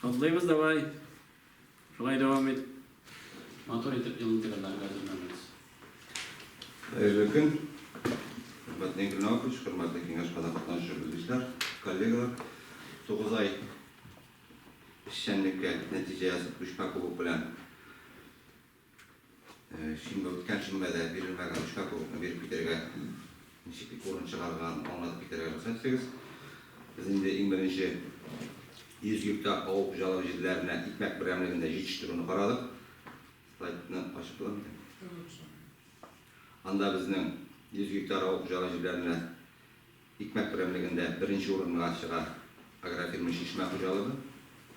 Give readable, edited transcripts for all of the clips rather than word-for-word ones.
Котлыйбыз, давай. Шулай дәвам ит. Матур итеп елны төгәлләргә әзерләнәбез. Хәерле көн, хөрмәтле Игорь Наукович, хөрмәтле киңәшмәдә катнашучы белгечләр, коллегалар. 9 ай эшчәнлеккә нәтиҗә ясап, күчмә кубок белән шимбә, үткән шимбәдә бирелмәгән күчмә кубокны биреп китәргә ничек урын чыгарганын аңлатып китәргә рөхсәт итегез. Без инде иң беренче 100 гектар авыл хуҗалыгы җирләренә икмәк берәмлегендә җитештерүне карадык. Слайдны ачып була микән? Анда безнең 100 гектар авыл хуҗалыгы җирләренә икмәк берәмлегендә беренче урынга чыга агрофирма Чишмә хуҗалыгы,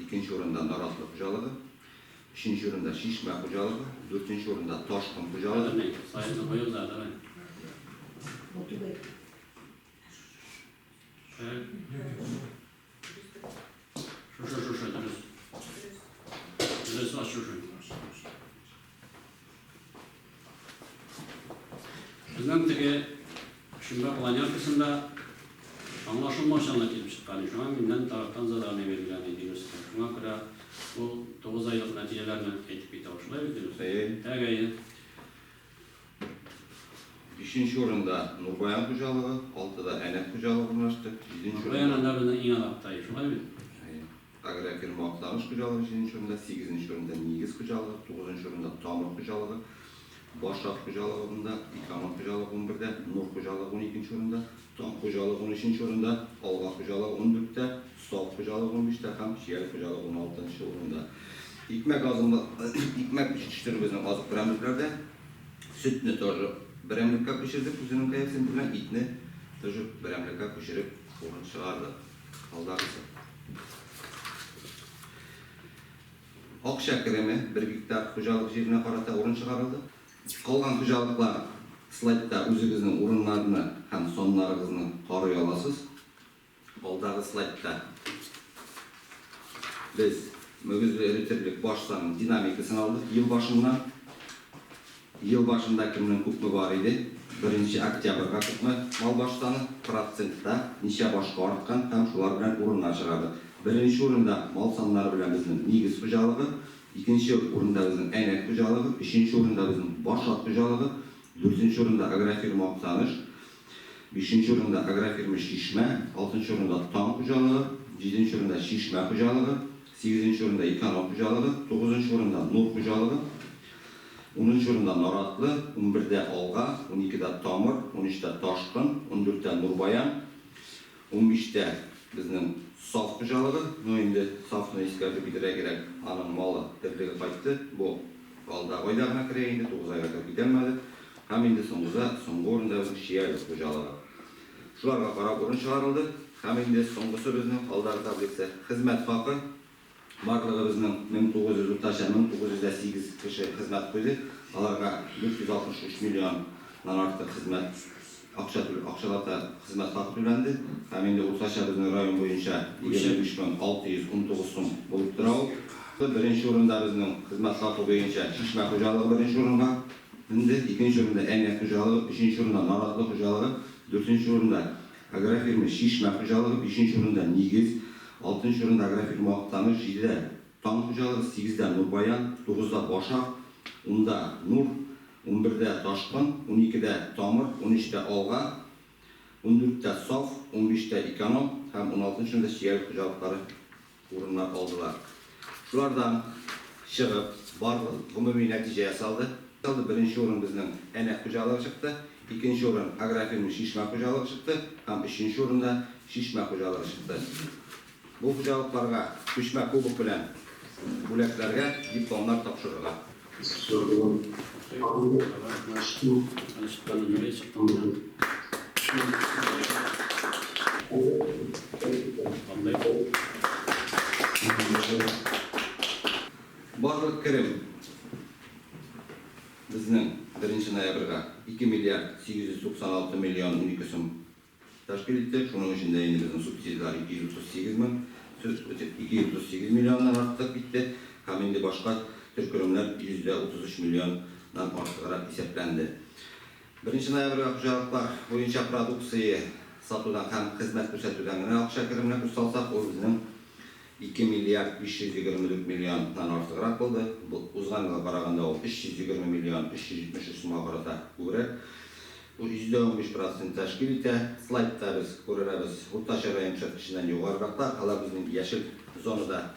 икенче урында Наратлы хуҗалыгы, өченче урында Чишмә хуҗалыгы, дүртенче урында Ташкын хуҗалыгы. Хәзер ни, слайдны куегыз да, давай. Шушы, шушы, дөрес. Дөрес, ач шушы. Безнең теге шимбә планеркасында аңлашылмаучанлык килеп чыккан иде. Шуңа миннән тарафтан задание бирелгән иде Юнуска. Шуңа күрә ул 9 айлык нәтиҗәләрне әйтеп китә ул. Шулай бит, Юнус? Әйе. Так, әйе. Бишенче урында Нурбаян хуҗалыгы, алтыда Әнәк хуҗалыгы урнашты, җиденче Нурбаян урында. анда безнең иң азакта, шулай бит? Әйе. Агрофирма Актаныш хуҗалыгы җиденче урында, сигезенче урында Нигез хуҗалыгы, тугызынчы урында Тамыр хуҗалыгы, Башак хуҗалыгы унда, Икаман хуҗалыгы унбердә, Нур хуҗалыгы уникенче урында, Таң хуҗалыгы унөченче урында, Алга хуҗалыгы ундүрттә, Сал хуҗалыгы унбиштә һәм Чиял хуҗалыгы уналтынчы урында. Икмәк азымлы, икмәк җитештерү безнең азык берәмлекләрдә. Сөтне тоже берәмлеккә күчердек үзенең коэффициенты белән, итне тоже берәмлеккә күчереп урын чыгардык. Алдагысы. Акча кереме бер гектар хуҗалык җиренә карата урын чыгарылды. Калган хуҗалыклар слайдта үзегезнең урыннарны һәм саннарыгызны карый аласыз. Алдагы слайдта без мөгезле эре терлек баш санының динамикасын алдык ел башыннан. Ел башында кемнең күпме бар иде, беренче октябрьгә күпме мал баш саны, процентта ничә башка арткан һәм шулар белән урыннар чыгардык. Беренче урында мал саннары белән безнең Нигез хуҗалыгы, икенче урында безнең Әнәк хуҗалыгы, өченче урында безнең Башат хуҗалыгы, дүртенче урында Агрофирма Актаныш, Бишенче урында Агрофирма Чишмә, алтынчы урында Таң хуҗалыгы, җиденче урында Чишмә хуҗалыгы, сигезенче урында Эконом хуҗалыгы, тугызынчы урында Нур хуҗалыгы, унынчы урында Наратлы, унбердә Алга, уникедә Тамыр, унөчтә Ташкын, ундүрттә Нурбаян, унбиштә безнең Саф хуҗалыгы. Ну инде Сафны искәртеп китәргә кирәк, аның малы, терлеге кайтты. Бу алдагы айда гына керә инде, тугыз айга кереп китәлмәде. Һәм инде соңгыда, соңгы урында безнең Чияле хуҗалыгы. Шуларга карап урын чыгарылды. Һәм инде соңгысы безнең алдагы таблица. Хезмәт хакы. Барлыгы безнең 1900, уртача 1908 кеше хезмәт куйды. Аларга 463 миллионнан артык хезмәт акча түл, акчалата хезмәт хакы түләнде. Һәм инде уртача безнең район буенча 23619 сум булып тора ул. Беренче урында безнең хезмәт хакы буенча Чишмә хуҗалыгы беренче урынга менде, икенче урында Әнәк хуҗалыгы, өченче урында Наратлы хуҗалыгы, дүртенче урында Агрофирма Чишмә хуҗалыгы, бишенче урында Нигез, алтынчы урында Агрофирма Актаныш, җидедә Таң хуҗалыгы, сигездә Нурбаян, тугызда Башак, унда Нур, унбердә Ташкын, уникедә Тамыр, унөчтә Алга, ундүрттә Саф, унбиштә Эконом һәм уналтынчы урында Чияле хуҗалыклары урыннар алдылар. Шулардан чыгып, барлык гомуми нәтиҗә ясалды. Беренче урын безнең Әнәк хуҗалыгы чыкты, икенче урын Агрофирма Чишмә хуҗалыгы чыкты һәм өченче урында Чишмә хуҗалыгы чыкты. Бу хуҗалыкларга күчмә кубок белән бүләкләргә дипломнар тапшырырга. Барлык керем безнең беренче ноябрьгә 2 миллиард 896 миллион 12 сум тәшкил итте. Шуның эчендә инде безнең субсидияләр 238 мең, 238 миллионнан артык китте һәм инде башка төр керемнәр 133 миллионнан артыграк исәпләнде. Беренче ноябрьгә хуҗалыклар буенча продукция сатудан һәм хезмәт күрсәтүдән генә акча кеременә күз салсак, ул безнең 2 миллиард 524 миллионнан артыграк булды. Бу узган елга караганда ул 320 миллион 373 сумга карата күбрәк. Бу 15% тәшкил итә. Слайдта без күрерәбез, уртача район күрсәткеченнән югарыракта, алар безнең яшел зонада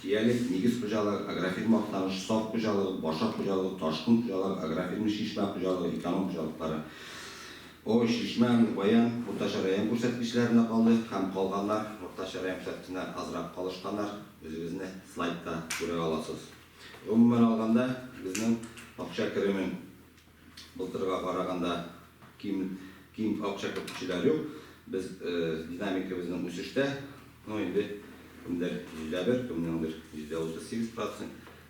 Чиялек, Нигез хуҗалыгы, Агрофирма Актаныш, Саф хуҗалыгы, Башак хуҗалыгы, Ташкын хуҗалыгы, Агрофирма Чишмә хуҗалыгы, Эконом хуҗалыклары. О, Чишмә, Нурбаян уртача район күрсәткечләренә калды һәм калганнар уртача район күрсәткеченә азрак калышканнар, үзегезне слайдта күрә аласыз. Гомумән алганда, безнең акча керемен былтырга караганда ким ким акча кертүчеләр юк. Без динамика безнең үсештә. Ну инде кемдер 101, кемнеңдер 38%.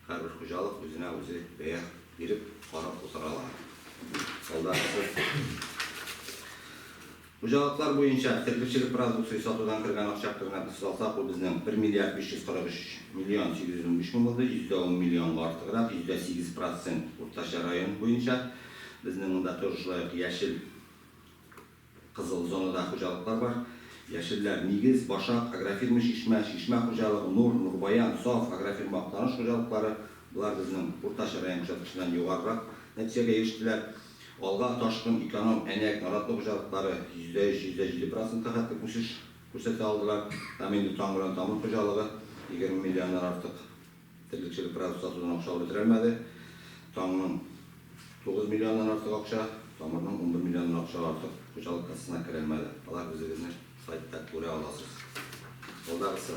Һәрбер хуҗалык үзенә үзе бәя биреп карап утыра ала. Алдагысы. Хуҗалыклар буенча терлекчелек продукция сатудан кергән акча кеременә без алсак, ул безнең 1 миллиард 543 миллион 815 мең булды, 10% миллионга артыграк, 8% уртача район буенча. Безнең монда тоже шулай ук яшел кызыл зонада хуҗалыклар бар. Яшелләр Нигез, Башак, Агрофирма Чишмә, Чишмә хуҗалыгы, Нур, Нурбаян, Саф, Агрофирма Актаныш хуҗалыклары. Болар безнең уртача район күрсәткеченнән югарырак нәтиҗәгә ирештеләр. Алга, Ташкын, Эконом, Әнәк, Наратлы хуҗалыклары 3, 7 процентка хәтлек үсеш күрсәтә алдылар. Һәм инде Таң белән Тамыр хуҗалыгы 20 миллионнан артык терлекчелек продукты сатудан акча алып бетерәлмәде. Таңның 9 миллионнан артык акча, Тамырның 11 миллионнан акча артык хуҗалык кассасына керәлмәде. Алар үзегезнең сайтта күрә аласыз. Алдагысы.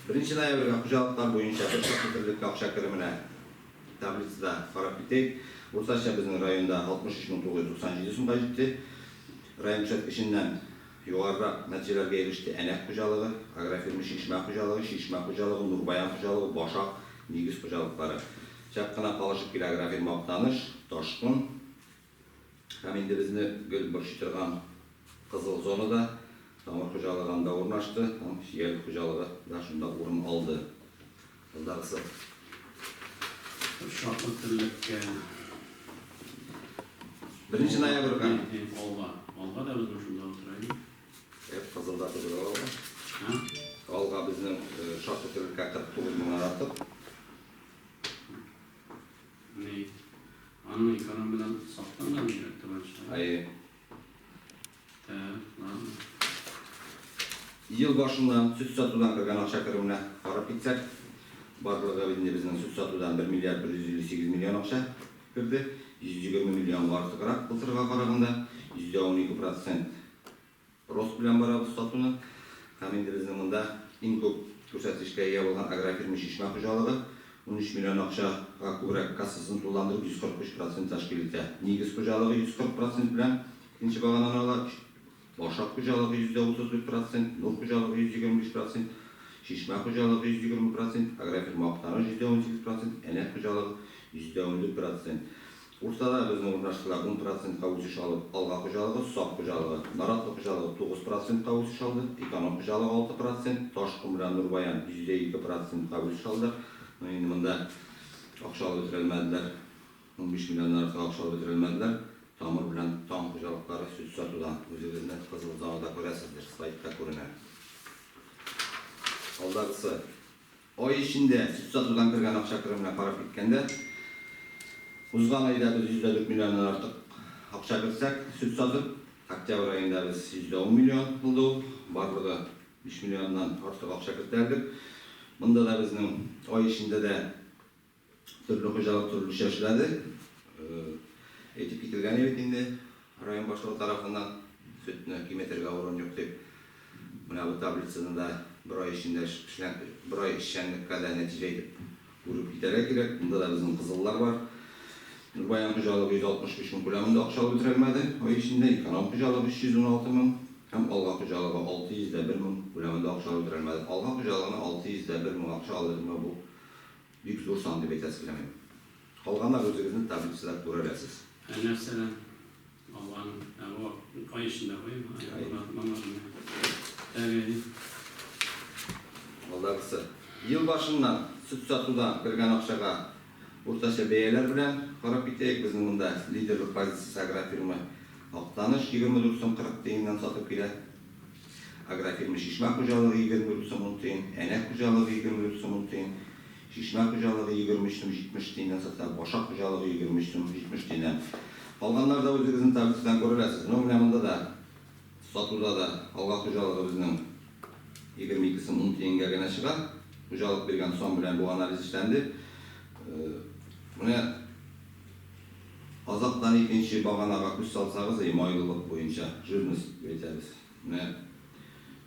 1 ноябрьгә хуҗалыклар буенча бер шартлы терлеккә акча кеременә таблицада карап китәйек. Уртача безнең районда 63 997 сумга җитте. Район күрсәткеченнән югарырак нәтиҗәләргә иреште Әнәк хуҗалыгы, Агрофирма Чишмә хуҗалыгы, Чишмә хуҗалыгы, Нурбаян хуҗалыгы, Башак, Нигез хуҗалыклары. Чак кына калышып килә Агрофирма Актаныш, Ташкын. Һәм инде безне гел борчый торган кызыл зонада Тамыр хуҗалыгы анда урнашты һәм Чиялек хуҗалыгы да шунда урын алды. Алдагысы. Шартлы терлеккә. 1 ноябрьгә. Алга. Алга да безнең шунда утыра иде. Эп кызылда түгел алга. Алга безнең шартлы терлеккә 49 меңнән артык. Ни? Аның эконом белән саттың да бигрәк түбән чыга. Әйе. Так, ладно. Ел башыннан сөт сатудан кергән акча кеременә карап китсәк, барлыгы инде безнең сөт сатудан 1 миллиард 158 миллион акча керде. 120 миллионга артыграк былтырга караганда, 12% рост белән барабыз сатуны. Һәм инде безнең монда иң күп күрсәткечкә ия булган Агрофирма Чишмә хуҗалыгы 13 миллион акчага күбрәк кассасын тулыландырып 143% тәшкил итә. Нигез хуҗалыгы 140% белән икенче багананы ала. Башак хуҗалыгы 34%, Нур хуҗалыгы 125%, Чишмә хуҗалыгы 120%, Агрофирма Актаныш 18%, Әнәк хуҗалыгы 14%. Уртада безнең урнаштылар 10%-ка үсеш алып Алга хуҗалыгы, Саф хуҗалыгы, Наратлы хуҗалыгы 9%-ка үсеш алды, Эконом хуҗалыгы 6%, Ташкын белән Нурбаян 2% үсеш алды. Ну инде монда акча алып бетерәлмәделәр. 15 миллионнан артык акча алып бетерәлмәделәр. Тамыр белән Таң хуҗалыклары сөт сатудан үзегезне кызыл зонада күрәсездер, слайдта күренә. Алдагысы. Ай эчендә сөт сатудан кергән акча кеременә карап киткәндә, узган айда без 104 миллионнан артык акча кертсәк, сөт сатып, октябрь аенда без 110 миллион булды ул. Барлыгы 5 миллионнан артык акча кертә алдык. Монда да безнең ай эчендә дә төрле хуҗалык төрлечә эшләде. Әйтеп кителгән бит инде район башлыгы тарафыннан сөтне киметергә урын юк дип. Менә бу таблицаны да бер ай эчендә бер ай эшчәнлеккә дә нәтиҗә итеп күреп китәргә кирәк. Монда да безнең кызыллар бар. Нурбаян хуҗалыгы 165 мең күләмендә акча алып бетерәлмәде ай эчендә. Эконом хуҗалыгы 316 мең һәм Алга хуҗалыгы 601 мең күләмендә акча алып бетерәлмәде. Алга хуҗалыгына 601 мең акча алып бетермәү бу бик зур сан дип әйтәсе килә минем. Калганнар үзегезнең таблицада күрәләсез. Ә нәрсәдән Алланың, ә бу ай эчендә куйым, Әй. Алдагысы. Ел башыннан сөт сатудан кергән акчага уртача бәяләр белән карап китәйек. Безнең монда лидерлык позициясе Агрофирма Актаныш 24 сум 40 тиеннән сатып килә. Агрофирма Чишмә хуҗалыгы 24 сум 10 тиен, Әнәк хуҗалыгы 24 сум 10 тиен, Чишмә хуҗалыгы 23 сум 70 тиеннән сата, Башак хуҗалыгы 23 сум 70 тиеннән. Калганнар да үзегезнең таблицадан күрә аласыз. Ну, менә монда да сатуда да Алга хуҗалыгы безнең 22 сум 10 тиенгә генә чыга. Хуҗалык биргән сан белән бу анализ эшләнде. Менә азактан икенче баганага күз салсагыз, и майлылык буенча жирность дип әйтәбез. Менә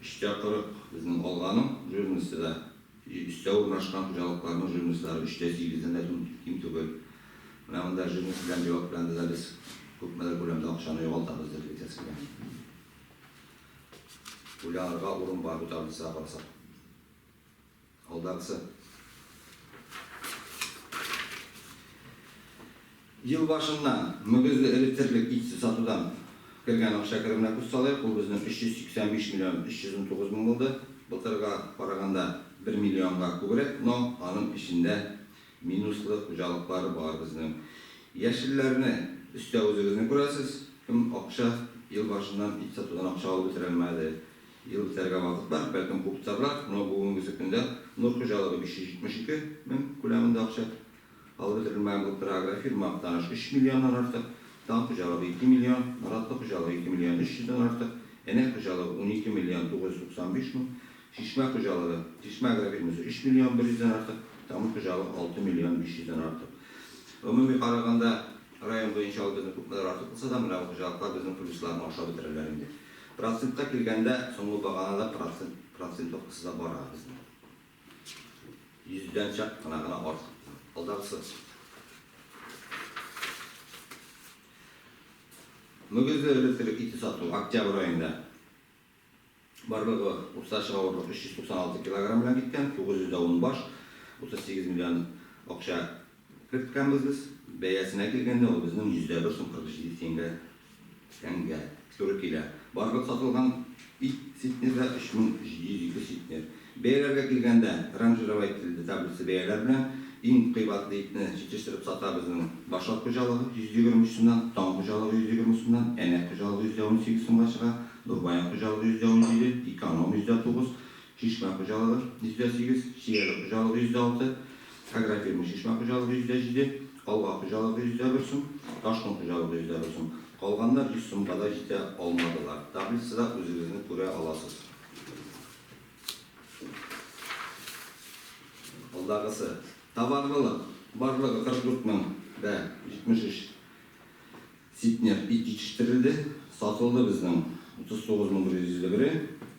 3,40 безнең Алганың жирносте да, өстә урнашкан хуҗалыкларның жирностьлары 3,8-дән дә ким түгел. Менә монда жирность белән белок белән дә без күпмедер күләмдә акчаны югалтабыз дип әйтәсе килә. Уйланырга урын бар бу таблицага карасак. Алдагысы. Ел башыннан мөгезле эре терлек ите сатудан кергән акча кеременә күз салыйк. Ул безнең 385 миллион 319 мең булды. Былтырга караганда 1 миллионга күбрәк, но аның эчендә минуслы хуҗалыклар бар безнең. Яшелләрне өстә үзегезне күрәсез. Кем акча ел башыннан ит сатудан акча алып бетерәлмәде. Ел бетәргә вакыт бар, бәлкем куып тотарлар, но бүгенгесе көндә Нур хуҗалыгы 572 мең күләмендә акча алып бетерелмәгән булып тора, Агрофирма Актаныш 3 миллионнан артык, Таң хуҗалыгы 2 миллион, Наратлы хуҗалыгы 2 миллион 300 дән артык, Әнәк хуҗалыгы 12 миллион 995 мең, Чишмә хуҗалыгы, Чишмә агрофирмасы 3 миллион 100 дән артык, Тамыр хуҗалыгы 6 миллион 500 дән артык. Гомуми караганда, район буенча ул безнең күпмедер артык булса да, менә бу хуҗалыклар безнең плюсларны ашап бетерәләр инде. Процентка килгәндә, соңгы баганада процент, процентовкасы да бара безнең. Йөздән чак кына гына артык. Алдагысы. Мөгезле эре терлек ите сату октябрь аенда барлыгы уртача авырлык 396 килограмм белән киткән, 910 баш, 38 миллион акча керткәнбез без. Бәясенә килгәндә, ул безнең 101 сум 47 тиенгә тәңгә туры килә. Барлык сатылган ит центнерда 3702 центнер. Бәяләргә килгәндә, ранжировать ителде таблица бәяләр белән. Иң кыйбатлы итне җитештереп сата безнең Башак хуҗалыгы, 123 сумнан, Таң хуҗалыгы 120 сумнан, Әнәк хуҗалыгы 118 сумга чыга, Нурбаян хуҗалыгы 117, Эконом 109, Чишмә хуҗалыгы 108, Чияле хуҗалыгы 106, Агрофирма Чишмә хуҗалыгы 107, Алга хуҗалыгы 101 сум, Ташкын хуҗалыгы 101 сум. Калганнар 100 сумга да җитә алмадылар. Таблицада үзегезне күрә аласыз. Алдагысы. Товарлылык. Барлыгы 44 мең дә 73 центнер ит җитештерелде. Сатылды безнең 39 мең 151-е.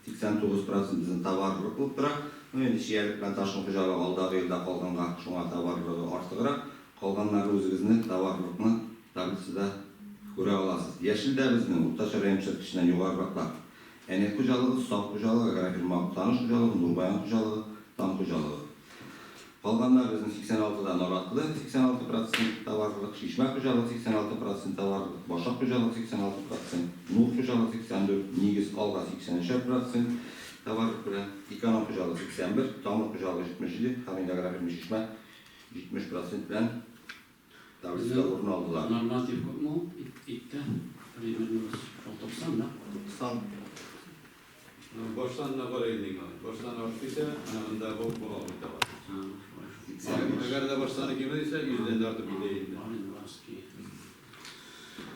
89 процент безнең товарлылык булып тора. Ну, инде Чиялек белән Ташкын хуҗалыгы алдагы елда калганга, шуңа товарлылыгы артыграк. Калганнары үзегезне товарлылыкны таблицада күрә аласыз. Яшел дә безнең уртача район күрсәткеченнән югарыраклар. Әнәк хуҗалыгы, Сак хуҗалыгы, Агрофирма Актаныш хуҗалыгы, Нурбаян хуҗалыгы, Таң хуҗалыгы. Калганнар безнең 86 да Наратлы, 86 процент товарлылык, Чишмә хуҗалыгы 86 процент товарлылык, Башак хуҗалыгы 86 процент, Нур хуҗалыгы 84, Нигез, Алга 83 процент товарлык белән, Эконом хуҗалыгы 81, Тамыр хуҗалыгы 77 һәм инде Агрофирма Чишмә 70 процент белән таблицада урын алдылар. Норматив күпме ул иттә? Примерно шул 90 да? 90. Баш санына карый инде инде. Баш саны артып китсә, менә монда бу була алмый товар. Әгәр дә баш саны кими дисә, йөздән дә артып китә инде. Бар инде бар ски.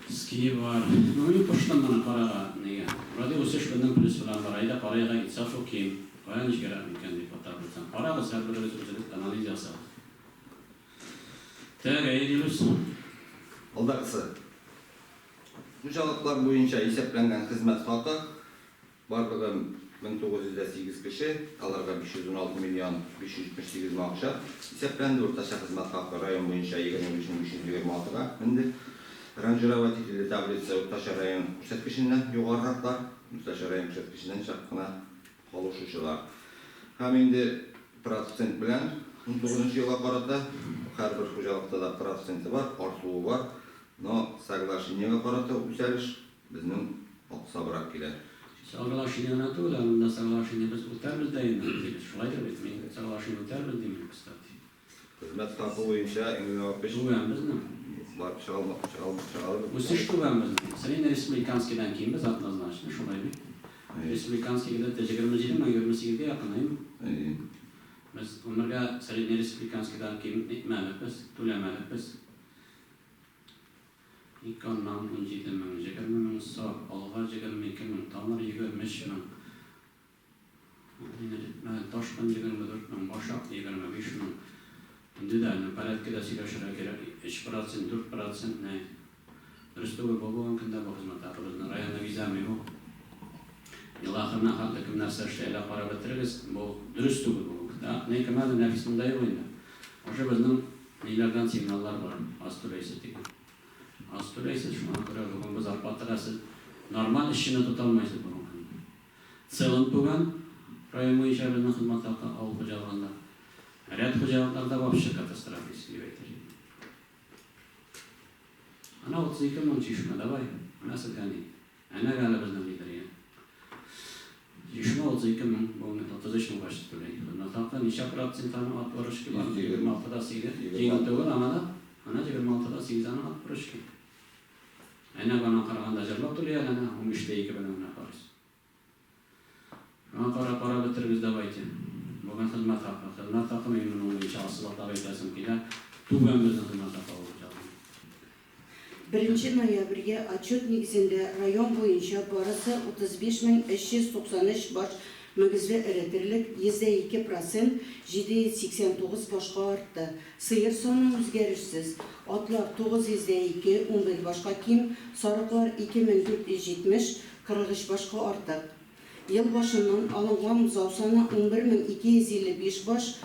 Ски бар. Ну мин куштым моны карага нигә. Вроде үсеш безнең плюс белән бара. Әйдә карыйк, ит сату ким. Кая нечкәрәк микән дип таблицаны. Карагыз, һәрберегез үзегез анализ ясагыз. Так, әйе Дилүс. Алдагысы. Хуҗалыклар буенча исәпләнгән хезмәт хакы барлыгы 1908 кеше, аларга 516 миллион 578 мең акча исәпләнде. Уртача хезмәт хакы район буенча 25526 га менде. Ранжировать ителде таблица уртача район күрсәткеченнән югарыраклар, уртача район күрсәткеченнән чак кына калышучылар. Һәм инде процент белән 19 нчы елга карата һәрбер хуҗалыкта да проценты бар, артуы бар. Но соглашениегә карата үсәлеш безнең аксабрак килә. Соглашение гына түгел, ә монда соглашение без үтәрбез дә инде, дибез. Шулайдыр бит? Мин соглашение үтәрбез димим, кстати. Хезмәт хакы буенча иң яңа Түбән безнең. Барып чыга алмак, чыга алмак, чыга алабыз. Үсеш түбән безнең. Среднереспубликанскийдан кимбез однозначно, шулай бит. Республиканский где-то 27 мең, 28 гә якын, әйеме? Әйе. Без гомергә средний республиканскийдан ким итмәдек без, түләмәдек без. Ике аннан 17 мең, 20 мең саф, алга 22 мең, тамыр 23 мең. Инде җитмәде, ташкын 24 мең, башак 25 мең. Инде дә, ну, порядкада сөйләшергә кирәк, 3 процент, 4 процент не. Дөрес түгел, бу бүгенге көндә бу хезмәт хакы безнең районны бизәми бу. Ел ахырына хәтле кем нәрсә эшли, әле карап бетерегез, бу дөрес түгел бүгенге көндә. Ни кем әле, Нәфис монда юк инде. Уже безнең ниләрдән сигналлар бар, аз түләйсез дигән. Аз түләйсез, шуңа күрә бүген бу зарплатага сез нормаль эшчене тота алмыйсыз бүгенге көндә. Целом түбән, район буенча безнең хезмәт хакы авыл хуҗалыгында. Ряд хуҗалыкларда вообще катастрофический дип әйтер идем. Әнә 32 мең чишмә, давай, менә сезгә ни. Әнә әле безнең лидер, я. Чишмә 32 мең, бүген 33 мең почти түли. Хезмәт хакы ничә процент аның от выручки бар? 26 да 8. Җиңел түгел аңа да. Әнә 26 да 8 аның от выручки. Әнә аңа караганда җырлап түли әле, әнә 15 тә 2 белән генә карыйсыз. Шуңа карап карап бетерегез давайте. Бүген хезмәт хакы. Хезмәт хакы мин моның буенча ассызыклап әйтәсем килә. Түбән безнең хезмәт хакы авыл хуҗалыгында. Беренче ноябрьгә отчет нигезендә район буенча барысы 35 393 баш мөгезле эре терлек, 102 процент, 789 башка артты. Сыер саны үзгәрешсез. Атлар 902, 11 башка ким, сарыклар 2470, 43 башка артык. Ел башыннан алынган бозау саны 11 255 баш,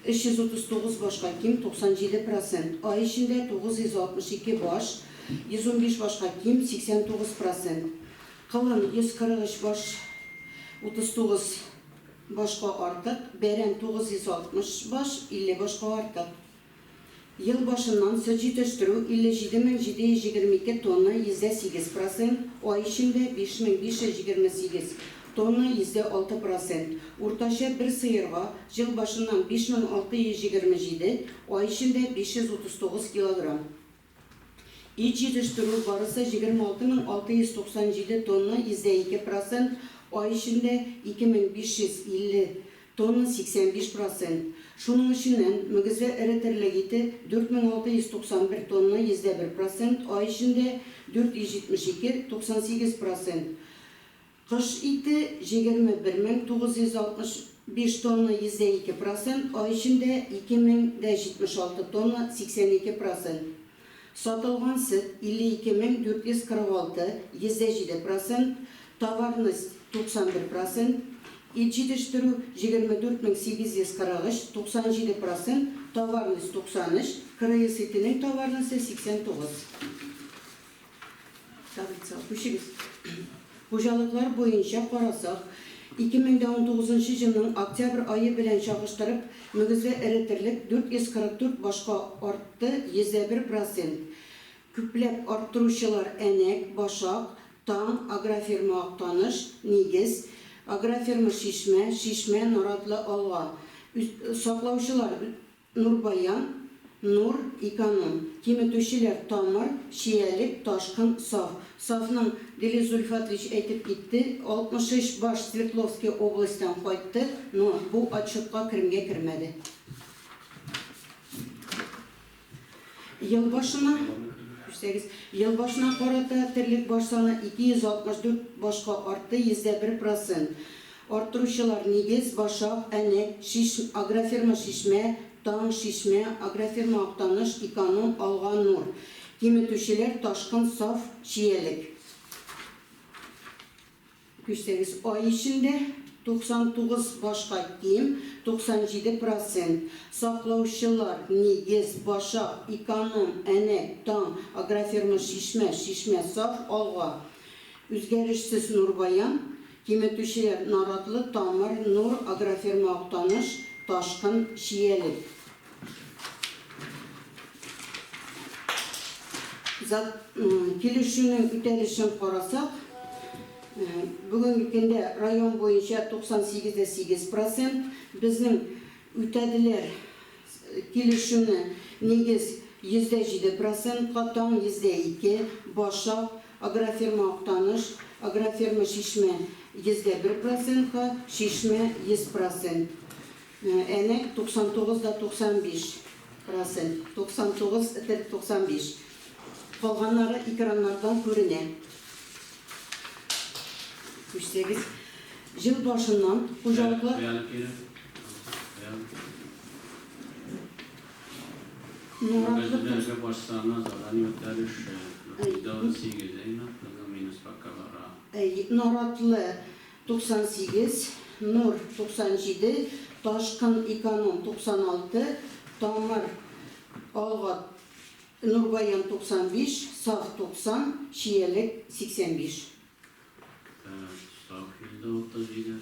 339 башка ким, 97 процент. Ай эчендә 962 баш, 115 башка ким, 89 процент. Колын 143 баш, 39 башка артык, бәрән 960 баш, 50 башка артык. Ел башыннан сөт җитештерү 57 722 тонна, 8 процент, ай эчендә 5528 тонна, 6 процент. Уртача бер сыерга ел башыннан 5627, ай эчендә 539 килограмм. Ит җитештерү барысы 26 697 тонна, 2 процент, ай эчендә 2550 тонна, 85 процент. Шуның эченнән мөгезле эре терлек ите 4691 тонна, 1 процент, ай эчендә 472, 98 процент. Кош ите 21 965 тонна, 2 процент, ай эчендә 2076 тонна, 82 процент. Сатылган сөт 52 446, 7 процент, товарность 91 процент, ит җитештерү 24 843, 97 процент, товарность 93, КРС итенең товарности 89. Таблица, күчегез. Хуҗалыклар буенча карасак, 2019 елның октябрь ае белән чагыштырып, мөгезле эре терлек 444 башка артты, 101 процент. Күпләп арттыручылар Әнәк, Башак, Таң, Агрофирма Актаныш, Нигез, Агрофирма Чишмә, Чишмә, Наратлы, Алга. Саклаучылар Нурбаян, Нур, Эконом. Киметүчеләр Тамыр, Чиялек, Ташкын, Саф. Сафның Делис Зульфатович әйтеп китте, 63 баш Свердловский областьтан кайтты, но бу отчетка керемгә кермәде. Ел башына, күрсәгез, ел башына карата терлек баш саны 264 башка артты, 101 процент. Арттыручылар Нигез, Башак, Әнәк, Шиш, Агрофирма Чишмә, Таң, Чишмә, Агрофирма Актаныш, Эконом, Алга, Нур. Киметүчеләр Ташкын, Саф, Чиялек. Күрсәгез, ай эчендә 99 башка ким, 97 процент. Саклаучылар Нигез, Башак, Эконом, Әнәк, Таң, Агрофирма Чишмә, Чишмә, Саф, Алга. Үзгәрешсез Нурбаян, киметүчеләр Наратлы, Тамыр, Нур, Агрофирма Актаныш, Ташкын, Чиялек. Зат килешүнең үтәлешен карасак, бүгенге көндә район буенча 98,8 процент. Безнең үтәделәр килешүне Нигез 7 процентка, Таң 2, Башак, Агрофирма Актаныш, Агрофирма Чишмә. 101 процентка, Чишмә 100 процент. Әнәк 99,95 процент, 99,95. Калганнары экраннардан күренә. Күчсәгез, ел башыннан хуҗалыклар Наратлы Баш саны задание үтәлеше. 118, әйме? Безнең минус пока бара. Наратлы 98, Нур 97, Ташкын Эконом 96, Тамыр Алга Нурбаян 95, Саф 90, Чиялек 85. Так, Саф 137,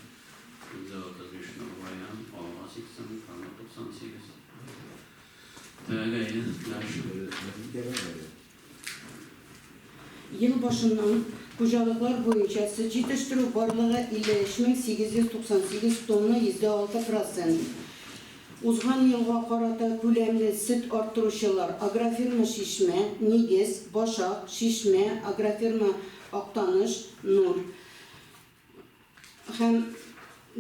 135 Нурбаян, Алга 80, Тамыр 98. Так, әйе, дальше. Ел башыннан хуҗалыклар буенча сөт җитештерү барлыгы 53 898 тонна, 6 процент. Узган елга карата күләмле сөт арттыручылар: Агрофирма Чишмә, Нигез, Башак, Чишмә, Агрофирма Актаныш, Нур. Һәм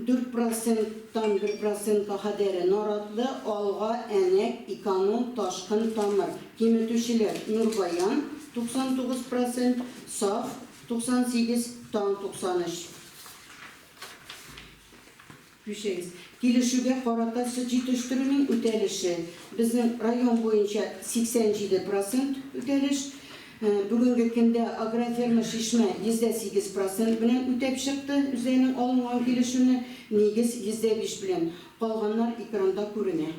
4 проценттан 1 процентка кадәре Наратлы, Алга, Әнәк, Эконом, Ташкын, Тамыр. Киметүчеләр: Нурбаян 99 процент, Саф 98, Таң 93. Күчәбез. Килешүгә карата сөт җитештерүнең үтәлеше. Безнең район буенча 87 процент үтәлеш. Бүгенге көндә Агрофирма Чишмә 8 процент белән үтәп чыкты үзләренең алынган килешүне, Нигез 5 белән. Калганнар экранда күренә.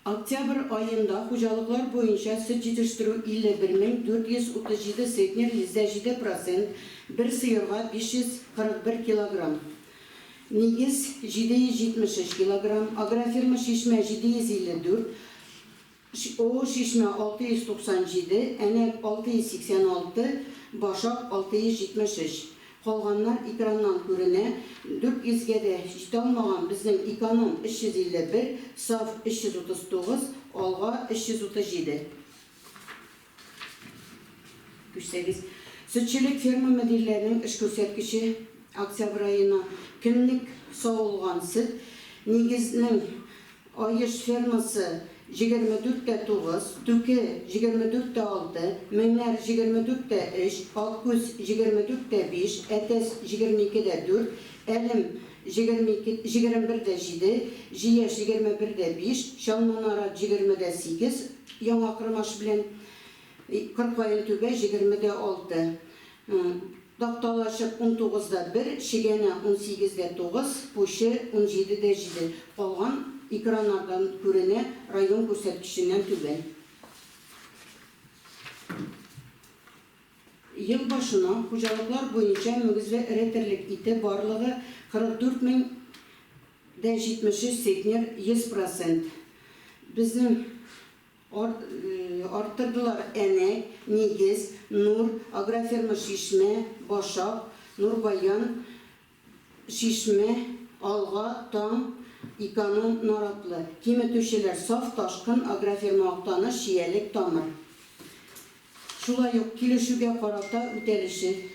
Октябрь аенда хуҗалыклар буенча сөт җитештерү 51 437 центнер, 7 процент, бер сыерга 541 килограмм. Нигез 773 килограмм, Агрофирма Чишмә 754, О Чишмә 697, Әнәк 686, Башак 673. Калганнар экраннан күренә. 400гә дә җитә алмаган безнең Эконом 351, Саф 339, Алга 337. Күчсәгез. Сөтчелек ферма мөдирләренең эш күрсәткече октябрь аена. Көнлек савылган сөт. Нигезнең Аеш фермасы 24,9, Түке 24,6, Меңнәр 24,3, Аккүз 24,5, Әтәс 22,4, Әлем 22, 21,7, Җияш 21,5, Чалманарат 20,8, Яңа Кормаш белән Кыркаен Түбә 20,6. Такталачык 19,1, Чегәнә 18,9, Пучы 17,7. Калган экраннардан күренә, район күрсәткеченнән түбән. Ел башына хуҗалыклар буенча мөгезле эре терлек ите барлыгы 44 мең дә 73 центнер, 100 процент. Безнең арттырдылар Әнәк, Нигез, Нур, Агрофирма Чишмә, Башак, Нурбаян, Чишмә, Алга, Таң, Эконом, Наратлы. Киметүчеләр: Саф, Ташкын, Агрофирма Актаныш, Чиялек, Тамыр. Шулай ук килешүгә карата үтәлеше.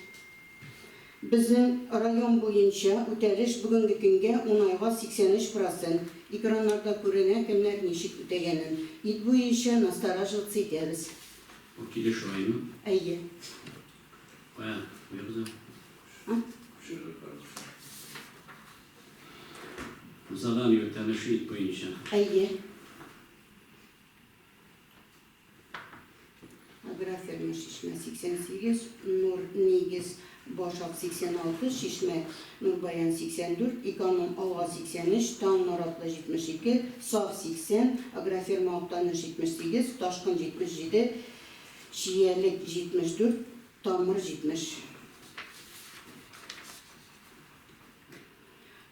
Безнең район буенча үтәлеш бүгенге көнгә 10 айга 83 процент. Экраннарда күренә кемнәр ничек үтәгәнен. Ит буенча настораживаться итәбез. Бу килешү аймы? Әйе. Кая, куябыз. А? Задание үтәлеше ит буенча. Әйе. Агрофирма Чишмә 88, Нур, Нигез, Башак 86, Чишмә, Нурбаян 84, Эконом, Алга 83, Таң, Наратлы 72, Саф 80, Агрофирма Актаныш 78, Ташкын 77, Чиялек 74, Тамыр 70.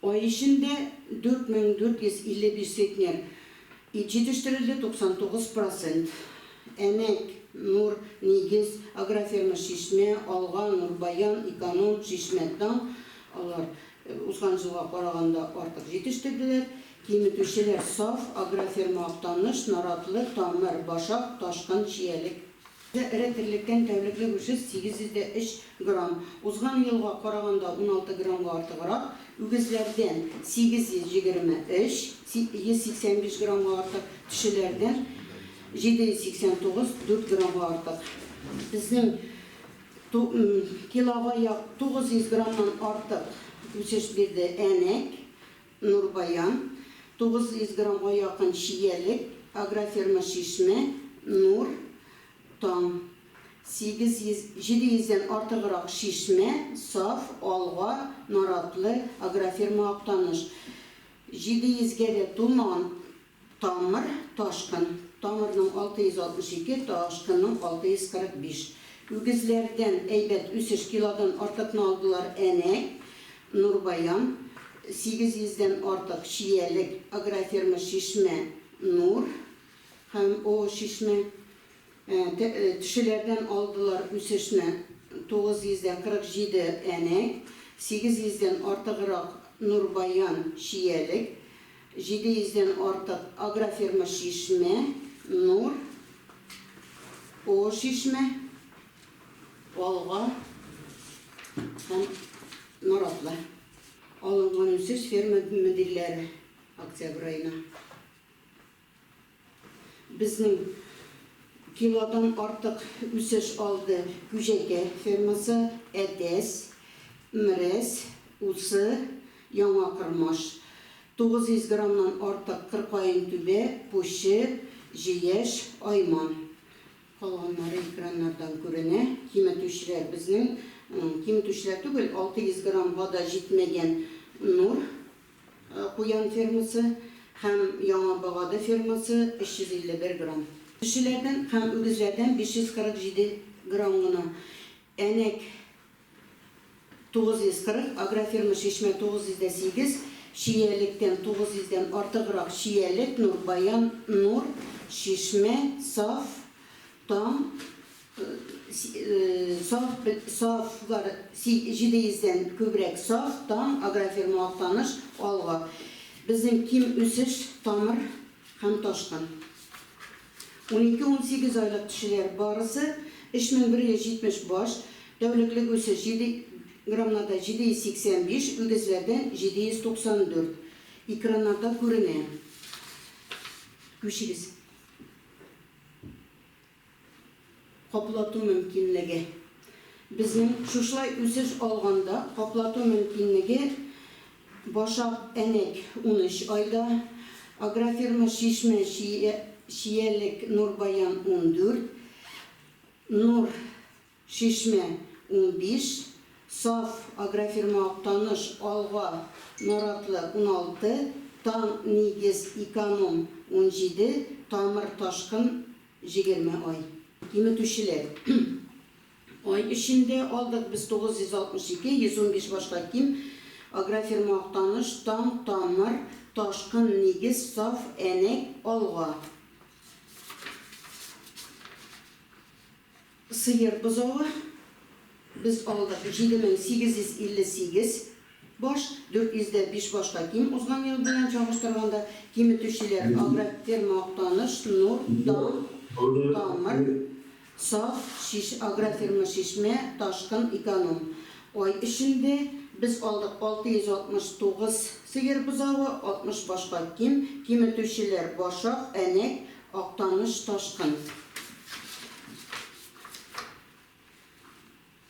Ай эчендә 4455 центнер ит җитештерелде, 99 процент. Әнәк, Нур, Нигез, Агрофирма Чишмә, Алга, Нурбаян, Эконом, Чишмә, Таң алар узган елга караганда артык җитештерделәр. Киметүчеләр: Саф, Агрофирма Актаныш, Наратлы, Тамыр, Башак, Ташкын, Чиялек. Эре терлектән тәүлеклек үсеш 803 грамм. Узган елга караганда 16 граммга артыграк, үгезләрдән 823, 185 граммга артык, төшеләрдән 789, 4 граммга артык. Безнең килога як 900 граммнан артык үсеш бирде Әнәк, Нурбаян, 900 граммга якын Чиялек, Агрофирма Чишмә, Нур, Таң, 800, 700 дән артыграк Чишмә, Саф, Алга, Наратлы, Агрофирма Актаныш, 700 гә дә тулмаган Тамыр, Ташкын, Тамырның 662, Ташкынның 645. Үгезләрдән әйбәт үсеш килодан артыкны алдылар Әнәк, Нурбаян, 800 дән артык Чиялек, Агрофирма Чишмә, Нур һәм О Чишмә. Төшеләрдән алдылар үсешне 947 Әнәк, 800 дән артыграк Нурбаян, Чиялек, 700 дән артык Агрофирма Чишмә, Нур, О Чишмә, Алга һәм Наратлы. Алынган үсеш ферма мөдирләре октябрь аена. Безнең килодан артык үсеш алды Күҗәкә фермасы, Әтәс, Мерәс, Усы, Яңа Кормаш. 900 граммнан артык Кыркаентүбә, Пучы, Җияш, Айман. Калганнары экраннардан күренә. Киметүчеләр безнең, киметүчеләр түгел, 600 граммга да җитмәгән Нур Куян фермасы һәм Яңа Богады фермасы 351 грамм. Кешеләрдән һәм үгезләрдән 547 грамм гына. Әнәк 940, Агрофирма Чишмә 908, Чиялектән 900 дән артыграк Чиялек, Нурбаян, Нур, Чишмә, Саф, Таң, Саф, сафлар 700 дән күбрәк Саф, Таң, Агрофирма Актаныш, Алга. Безнең ким үсеш, тамыр һәм ташкын. 12-18 айлык төшеләр барысы 3170 баш, тәүлеклек үсеш 7 граммнарда 785, үгезләрдән 794. Экраннарда күренә. Күчегез. Каплату мөмкинлеге. Безнең шушылай үсеш алганда каплату мөмкинлеге Башак Әнәк 13 айда, Агрофирма Чишмә Чиялек Нурбаян 14, Нур Чишмә 15, Саф Агрофирма Актаныш Алга Наратлы 16, Таң Нигез Эконом 17, Тамыр Ташкын 20 ай. Киметүчеләр. Ай эчендә алдык без 962, 115 башка ким, Агрофирма Актаныш, Таң, Тамыр, Ташкын, Нигез, Саф, Әнәк, Алга. Сыер бозавы без алдык 7858 баш, 405 башка ким узган ел белән чагыштырганда. Киметүчеләр Агрофирма Актаныш, Нур, Таң, Тамыр, Саф, Шиш, Агрофирма Чишмә, Ташкын, Эконом. Ай эчендә без алдык 669 сыер бозавы, 60 башка ким, киметүчеләр Башак, Әнәк, Актаныш, Ташкын.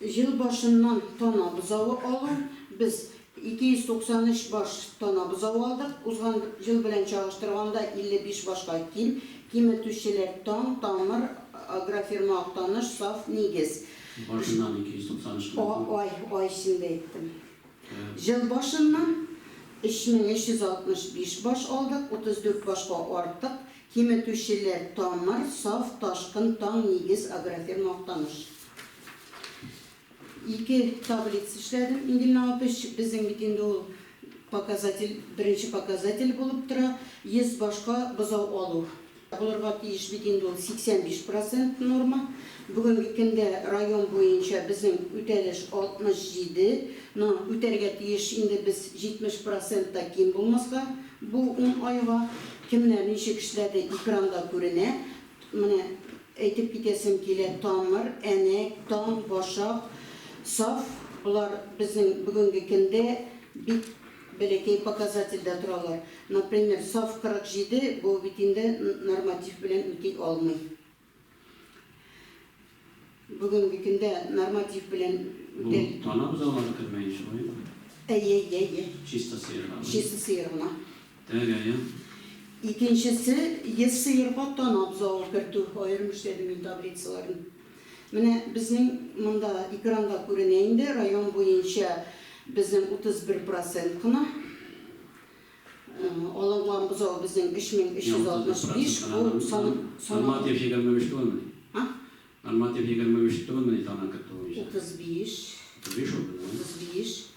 Ел башыннан тана бозавы алу, без 293 баш тана бозавы алдык, узган ел белән чагыштырганда 55 башка ким, киметүчеләр Таң, Тамыр, Агрофирма Актаныш, Саф, Нигез. Башыннан 293 кына. Ай, ай эчендә әйттем. Ел башыннан 3365 баш алдык, 34 башка артык, киметүчеләр Тамыр, Саф, Ташкын, Таң, Нигез, Агрофирма Актаныш. Ике таблица эшләдем, Ингель Навапович, безнең бит инде ул показатель, беренче показатель булып тора, 100 башка бозау алу. Булырга тиеш бит инде ул 85 процент норма. Бүгенге көндә район буенча безнең үтәлеш 67, но үтәргә тиеш инде без 70 процент та ким булмаска бу ун айга. Кемнәр ничек эшләде, экранда күренә. Менә. әйтеп китәсем килә, Тамыр, Әнәк, Таң, Башак, Саф, болар безнең бүгенге көндә бик бәләкәй показательдә торалар. Например, Саф 47, бу бит инде норматив белән үти алмый. Бүгенге көндә норматив белән Бу үтәл. тана бозаулары кермәй, шулаймы? Әйе, әйе, әйе. Чиста сыерлар. Чиста сыер гына. Так, әйе. Икенчесе, 100 сыерга тана бозавы кертү. Аерым эшләдем мин таблицаларын. Менә безнең монда экранда күренә инде, район буенча безнең 31 процент кына. Алынган бозау безнең 3365, бу сан сан Норматив 25 түгелмени? А? Норматив 25 түгелмени тана кертү буенча? 35. 35 ул безнең. 35.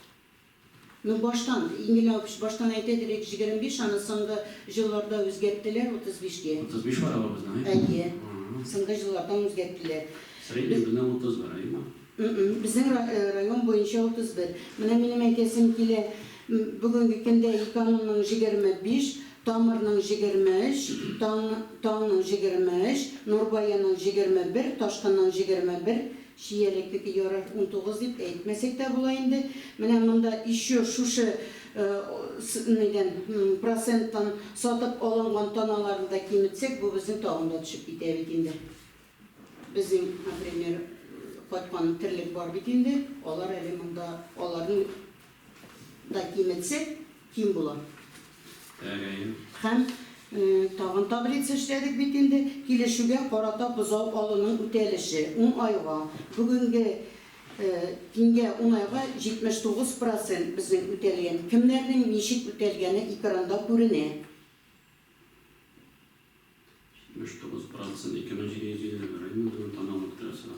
Ну, баштан, Ингеләү баштан әйтә дирек 25, аны соңгы елларда үзгәрттеләр 35-кә. 35 бар ала безнең, әйе? Әйе. Ага. Соңгы еллардан үзгәрттеләр. Средний безнең 30 бар, әйеме? Безнең район буенча 31. Менә минем әйтәсем килә, бүгенге көндә Экономның 25, Тамырның 23, Таң, Таңның 23, Нурбаянның 21, Ташкынның 21, Чиялекнеке ярар 19 дип әйтмәсәк тә була инде. Менә монда еще шушы нидән проценттан сатып алынган таналарны да киметсәк, бу безнең тагын да төшеп китә бит инде. Безнең, например, кайткан терлек бар бит инде, алар әле монда, аларны да киметсәк, ким була. Так, әйе. Һәм тагын таблица эшләдек бит инде, килешүгә карата бозау алуның үтәлеше 10 айга. Бүгенге көнгә 10 айга 79% безнең үтәлгән. Кемнәрнең ничек үтәлгәне экранда күренә. 79% 2750 бар, әйеме? Безнең тана алып торасы.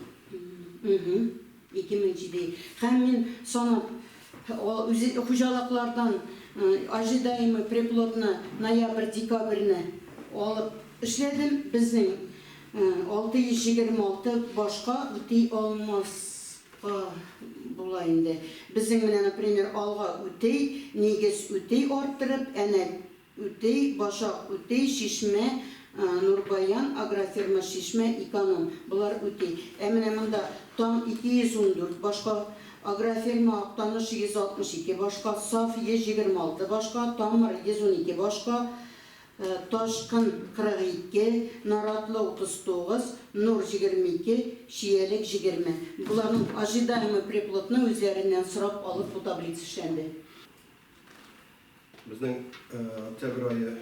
2007. Һәм мин санап үзе хуҗалыклардан ожидаемый приплодны ноябрь, декабрьне алып эшләдем. Безнең 626 башка үти алмаска була инде. Безнең менә, например, Алга үти, Нигез үти арттырып, Әнәк үти, Башак үти, Чишмә, Нурбаян, агрофирма Чишмә, Эконом. Болар үти. Ә менә монда Таң 214 башка, агрофирма Актаныш 162 башка, Саф 126 башка, Тамыр 112 башка, Ташкын 42, Наратлы 39, Нур 22, Чиялек 20. Буларның ожидаемый приплодны үзләреннән сорап алып бу таблица эшләнде. Безнең октябрь ае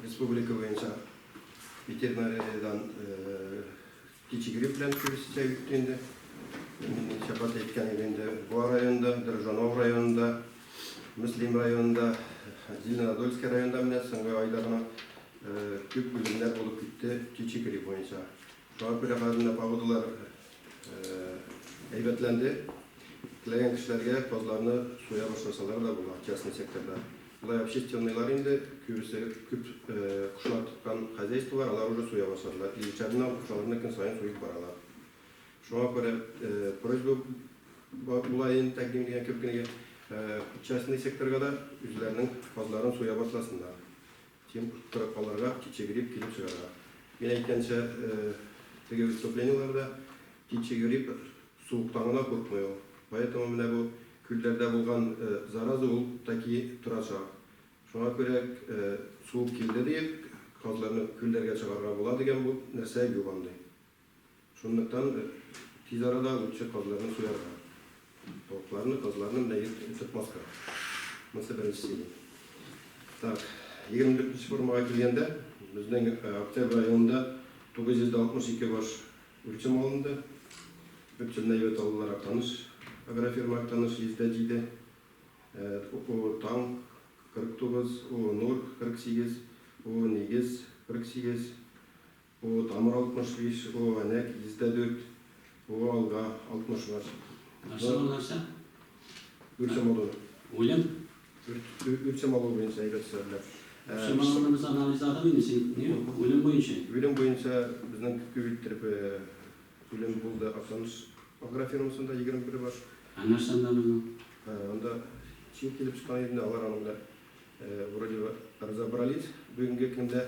республика буенча ветеринариядан птичий грипп белән күбесенчә үтте инде. Мин ничә кат әйткән идем инде, Буа районында, Дрожжанов районында, Мөслим районында, Зеленодольский районында менә соңгы айда гына күп үлемнәр булып китте птичий грипп буенча. Шуңа күрә хәзер менә погодалар әйбәтләнде. Теләгән кешеләргә казларны суя башласалар да була частный секторда. Болай общественныйлар инде күбесе күп кошлар тоткан хозяйстволар, алар уже суя башладылар. Илчәрне алып кошларны көн саен суеп баралар. Шуңа күрә просьба була инде тәкъдим дигән кебек кенә частный секторга да үзләренең казларын суя башласыннар. Чем торып калырга, птичий грипп килеп чыгарга. Мин әйткәнчә, теге выступлениеләрдә птичий грипп суыктан гына куркмый ул. Поэтому менә бу күлләрдә булган зараза ул таки торачак. Шуңа күрә суык килде диеп, казларны күлләргә чыгарга була дигән бу нәрсә юк андый. Шунлыктан тиз арада лучше казларны суярга. Тавыкларны, казларны менә тотмаска. Монысы беренчесе. Так, 24 формага килгәндә, безнең октябрь аенда 962 баш үрчем алынды. Үрчемне әйбәт алдылар Актаныш, агрофирма Актаныш 107, О Таң 49, О Нур 48, О Нигез 48, О Тамыр 65, О Әнәк 104, О Алга 60 баш. Нәрсә бу нәрсә? Үрчем алу. Үлем? Үрчем алу буенча әйбәт эшләделәр. Үрчем алуны без анализладык инде, син ни? Үлем буенча. Үлем буенча безнең күп иттереп үлем булды Актаныш агрофирмасында 21 баш. Ә нәрсә анда безнең? Анда чир килеп чыккан иде, алар аның белән вроде бы разобрались бүгенге көндә.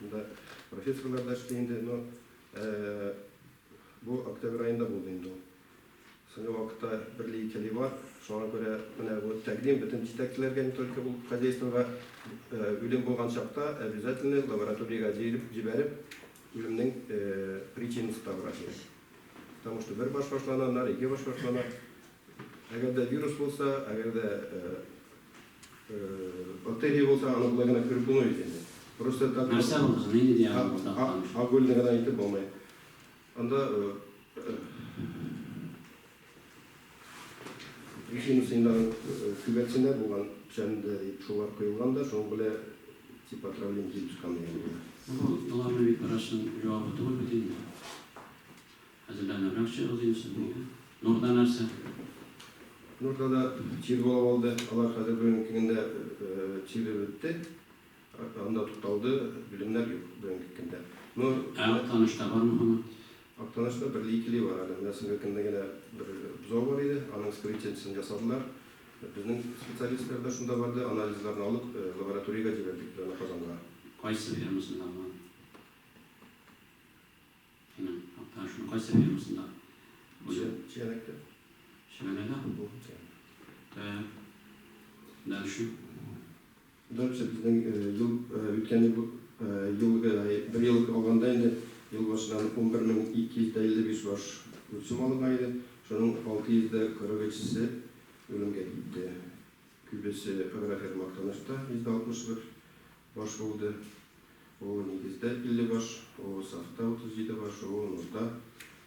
Анда профессорлар да эшли инде, но Бу октябрь аенда булды инде ул. Соңгы вакытта берле-икеле бар. Шуңа күрә менә бу тәкъдим бөтен җитәкчеләргә, не только бу хозяйствога, үлем булган чакта обязательно лабораториягә җибәреп, үлемнең причинасы табырга кирәк. Потому что бер баш башлана, аннары ике баш башлана. Әгәр дә вирус булса, әгәр дә бактерия булса, аны болай гына күреп булмый бит инде. Просто так Нәрсә булды? Нинди диагноз булды? Огульно гына әйтеп булмый. Анда причинасы инде аның күбәтсендә булган, печәндә дип шулар коелган да, шуның белән типа отравление килеп чыккан дигән була. Бу аларның бит беразчын җавабы түгел бит инде. Әзерләнебрәк чыгыгыз инде сез нигә? Нурда нәрсә? Нурда да чир булып алды. Алар хәзер бүгенге көндә чире бетте. Анда тукталды, белемнәр юк бүгенге көндә. Но Ә Актанышта бармы һаман? Актанышта берле-икеле бар әле. Менә соңгы көндә генә бер бозау бар иде, аның вскрытиесен ясадылар. Безнең специалистлар да шунда барды, анализларны алып, лабораториягә җибәрдек без аны Казанга. Кайсы фермасында булган? Синең Актанышның кайсы фермасында? Чәнәктә. Чәнәктә? Так. Дальше. Дальше безнең ел үткән ел елгы бер ел алганда инде ел башыннан 11255 баш үрчем алынган иде. Шуның 643-се үлемгә китте. Күбесе агрофирма Актанышта 161 баш булды. О Нигездә 50 баш, О Сафта 37 баш, О Нурда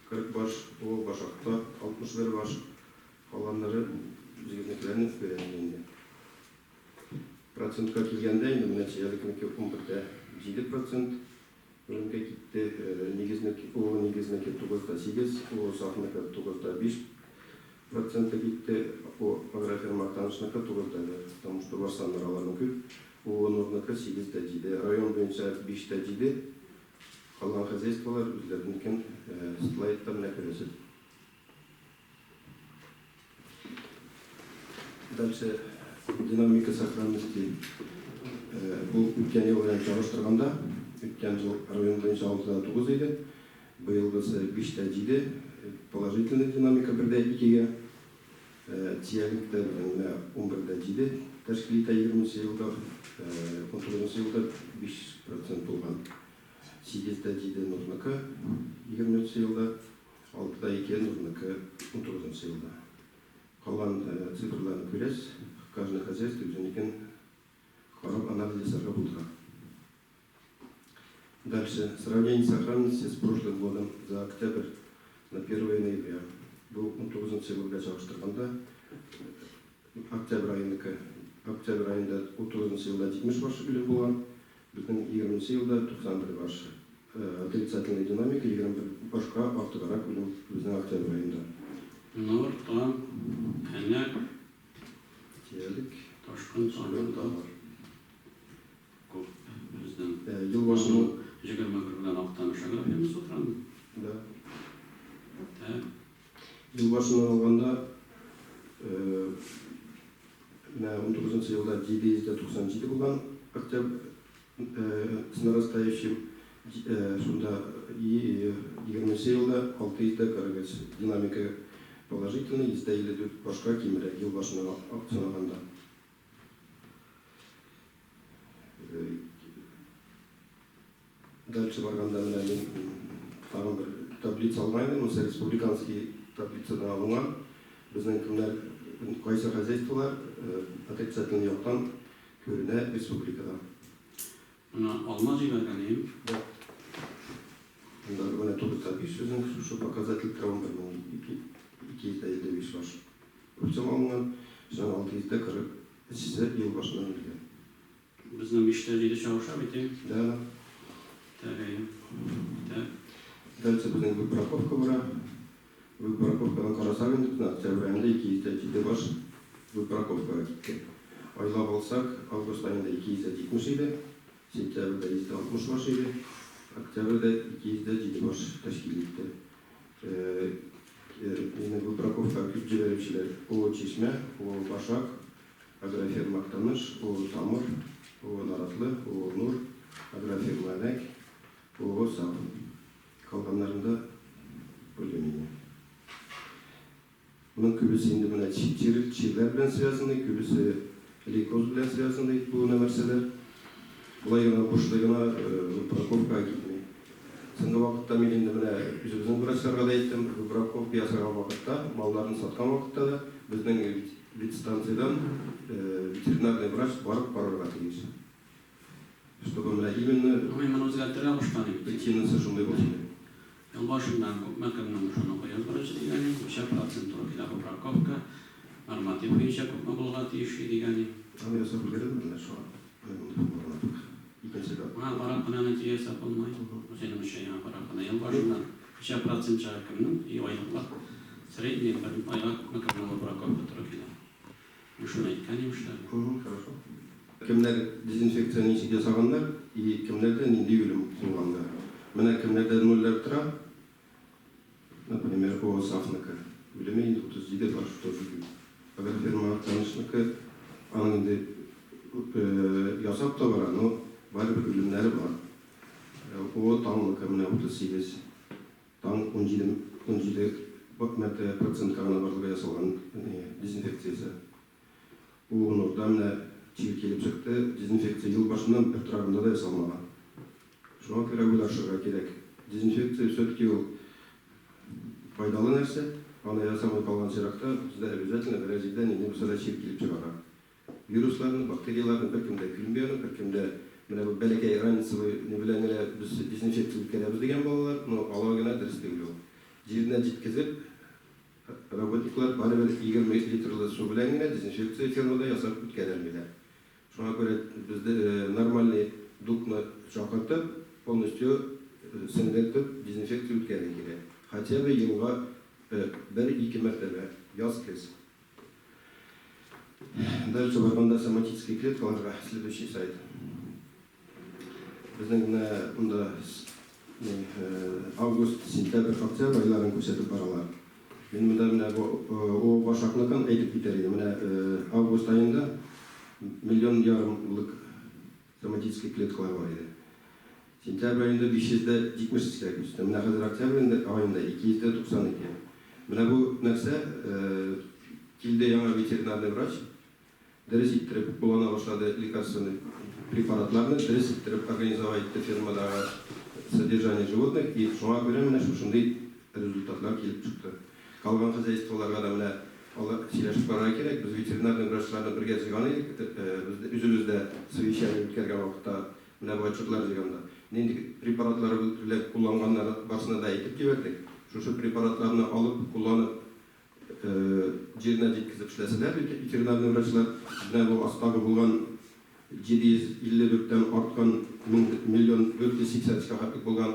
40 баш, О Башакта 61 баш. Калганнары үзегезнекеләрне күрәсез инде. Процентка килгәндә инде менә Чиялыкныкы 11,7 процент үлемгә китте, Нигезнеке, О Нигезнеке 9,8, О Сафныкы 9,5 проценты китте, О Агрофирма Актанышныкы 9,1, потому что баш саннары аларның күп, О Нурныкы 8,7, район буенча 5,7, калган хозяйстволар үзләренекен слайдта менә күрәсез. Дальше динамика сохранности. Бу үткән ел белән чагыштырганда, үткән ел район буенча 6,9 иде, быелгысы 5,7, положительный динамика 1,2-гә. Чиялектә безнең менә 11,7 тәшкил итә 20 елда, 19 елда 5% булган. 8,7 Нурныкы 20 елда, 6,2 Нурныкы 19 елда. Калган цифрларны күрәсез, каждый хозяйство үзенекен карап анализ ясарга булдыра. Дальше. Сравнение сохранности с прошлым годом за октябрь на 1 ноября. Бу 19 елга чагыштырганда октябрь аеныкы. Октябрь аенда 19 елда 70 баш үлем булган, безнең 20 елда 91 баш. Отрицательная динамика 21 башка артыграк үлем безнең октябрь аенда. Нур, Таң, Әнәк, Чиялек, Ташкын, Шагыйрь Тамыр, бар. Күп безнең. Ел башының 21 белән Актаныш агрофирмасы утырамы? Да. Так. Ел башыннан алганда, менә 19 елда 797 булган октябрь с нарастающим, шунда 20 елда 643. Динамика положительный, 154 башка кимрәк ел башыннан санаганда. Дальше барганда менә мин тагын бер таблица алган идем, монысы республиканский таблицадан алынган. Безнең кемнәр, кайсы хозяйстволар отрицательный яктан күренә республикада. Моны Алма җибәргән идем. Да. Монда менә 9,5 безнең шушы показатель тора, 11255 баш үрчем алынган, шуннан 643-се ел башыннан үлгән. Безнең 5,7 чагыша бит, әй? Да. Так, әйе. Так. Дальше безнең выбраковка бара. Выбраковкадан карасак инде, безнең октябрь аенда 207 баш выбраковкага китте. Айлап алсак, август аенда 270 иде, сентябрьдә 160 баш иде, октябрьдә 207 баш тәшкил итте. Безнең выбраковка күп җибәрүчеләр О Чишмә, О Башак, Агрофирма Актаныш, О Тамыр, О Наратлы, О Нур, Агрофирма Әнәк, О Саф. Калганнарында более-менее. Моның күбесе инде менә чир, чирләр белән связанный, күбесе лейкоз белән связанный бу нәрсәләр. Болай гына бушлай гына выбраковкага китми. Соңгы вакытта мин инде менә үзебезнең врачларга да әйттем, выбраковка ясаган вакытта, малларны саткан вакытта да безнең ветстанциядән ветеринарный врач барып карарга тиеш. Чтобы менә именно Мин моны үзгәртергә кушкан идем. Причинасы шундый булсын дип. Ел башыннан күпме кемнең шуны куеп беренче дигән идем, ничә процент туры килә выбраковка, норматив буенча күпме булырга тиеш дигән идем. Аны ясап өлгерәләрме шуңа? Икенче этап. Моңа карап кына нәтиҗә ясап булмый. Синең өчен яңа карап кына ел башыннан ничә процент чыга кемнең и айлыклар средний бер айга күпме кемнең выбраковка туры килә. Мин шуны әйткән идем эшләргә. Хорошо. Кемнәр дезинфекция ничек ясаганнар и кемнәрдә нинди үлем булганда. Менә кемнәрдә нольләр тора, например, ООО Сафныкы үлеме инде 37 баш тоже күп. Агрофирма Актанышныкы аның инде ясап та бара, но барыбер үлемнәре бар. ООО Таңныкы менә 38, Таң 17, 17 мәртәбә процентка гына барлыгы ясалган дезинфекциясе. Ул Нурда менә чир килеп чыкты, дезинфекция ел башыннан бер торагында да ясалмаган. Шуңа күрә уйлашырга кирәк. Дезинфекция все-таки ул файдалы нәрсә. Аны ясамый калган очракта бездә обязательно берәр җирдә нинди булса да чир килеп чыгара. Вирусларны, бактерияләрне беркем дә күрми аны, беркем дә менә бу бәләкәй ранецевый ни белән генә без дезинфекция үткәрәбез дигән балалар, но алай гына дөрес түгел ул. Җиренә җиткезеп, работниклар барыбер 20 литрлы су белән генә дезинфекция фермада ясап үткәрәлмиләр. Шуңа күрә без нормальный дукны чакыртып, полностью сеңдертеп дезинфекция үткәрергә кирәк. Хотя бы елга бер-ике мәртәбә, яз-көз. Дальше барганда соматический клеткаларга следующий сайт. Безнең менә монда август, сентябрь, октябрь айларын күрсәтеп баралар. Мин монда менә бу о башакныкын әйтеп китәр идем. Менә август аенда миллион ярымлык соматический клеткалар бар иде. Сентябрь аенда 573 кә күчте. Менә хәзер октябрь аенда 292. Менә бу нәрсә, килде яңа ветеринарный врач, дөрес иттереп куллана башлады лекарственный препаратларны, дөрес иттереп организовать итте фермадагы содержание животных, и шуңа күрә менә шушындый результатлар килеп чыкты. Калган хозяйстволарга да менә алар сөйләшеп карарга кирәк. Без ветеринарный врачларны бергә җыйган идек, без үзебез дә совещание үткәргән вакытта менә бу отчетлар җыйганда нинди препаратлар белән кулланганнары барысына да әйтеп җибәрдек. Шушы препаратларны алып, кулланып, җиренә җиткезеп эшләсәләр ветеринарный врачлар, менә бу астагы булган 754тән арткан миллион 483 хәтлек булган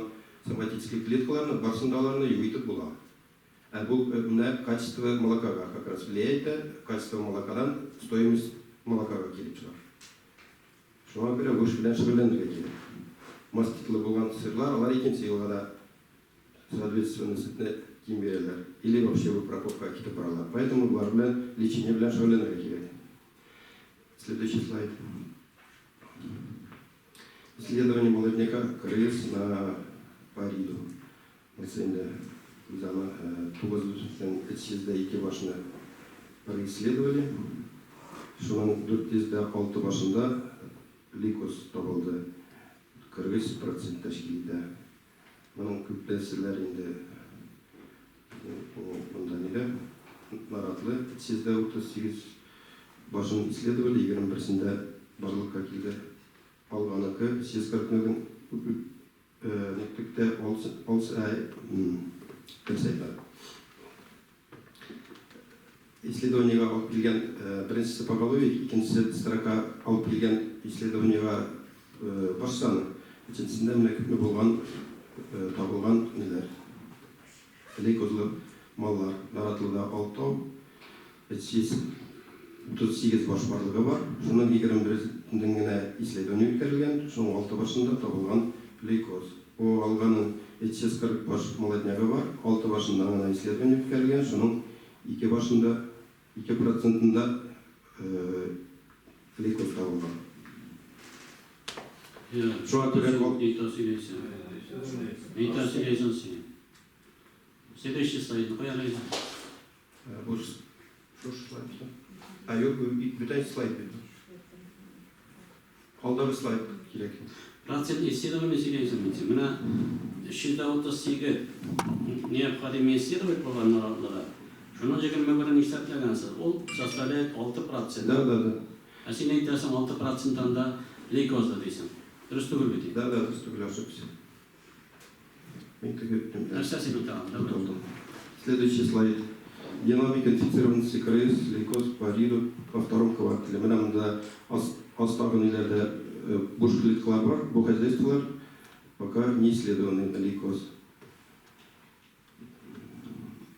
соматический клеткаларны барысын да аларны юк итеп була. Ә бу менә качество молокага как раз влияет итә, качество молокадан стоимость молокага килеп чыга. Шуңа күрә бу эш белән шөгыльләнергә кирәк. Маститлы булган сырлар алар икенче елга да соответственно сөтне ким бирәләр или вообще выпроковкага китеп баралар. Поэтому болар белән лечение белән шөгыльләнергә кирәк. Следующий слайд. Исследование молодняка крыс на париду. Монысы инде без аны 9302 башны происследовали. Шуның 406 башында лейкоз табылды. 43 процент тәшкил итә. Моның күпләселәр инде монда нидә? Наратлы 338 башын исследовали, 21сендә барлыкка килде. Алганыкы 340 нөктә алты исследованиега алып килгән беренчесе поголовье, икенчесе строка алып килгән исследованиега баш саны, өченчесендә менә күпме булган табылган ниләр. Лейкозлы маллар Наратлыда алтау, 338 баш барлыгы бар. Шуның 21-нең генә исследование үткәрелгән, шуның алты башында табылган лейкоз. О алганның 340 баш молоднягы бар, алты башында гына исследование үткәрелгән, шуның ике башында, 2 процентында лейкоз табылган. Шуңа күрә Не то сөйләйсең. Ни сөйләйсең син? Следующий слайд куя әле. Бу шушы слайд. А, юк, бу бүтән слайд бит. Алдагы слайд кирәк. Процент исследования сөйләйсең бит. Менә 338 необходимо исследовать булган наратлыгы. Шуның 21-ен исәпләгәнсез. Ул составляет 6%. Да. Ә син әйтәсең 6% анда лейкозда дисең. Дөрес түгел бит. Да, дөрес түгел, ошибся. Мин теге Нәрсә син үтә алдың? Следующий слайд. Динамика инфицированности КРС, лейкоз по РИДу во втором квартале. Менә монда астагы ниләрдә буш клеткалар бар, бу хозяйстволар пока не исследованы на лейкоз.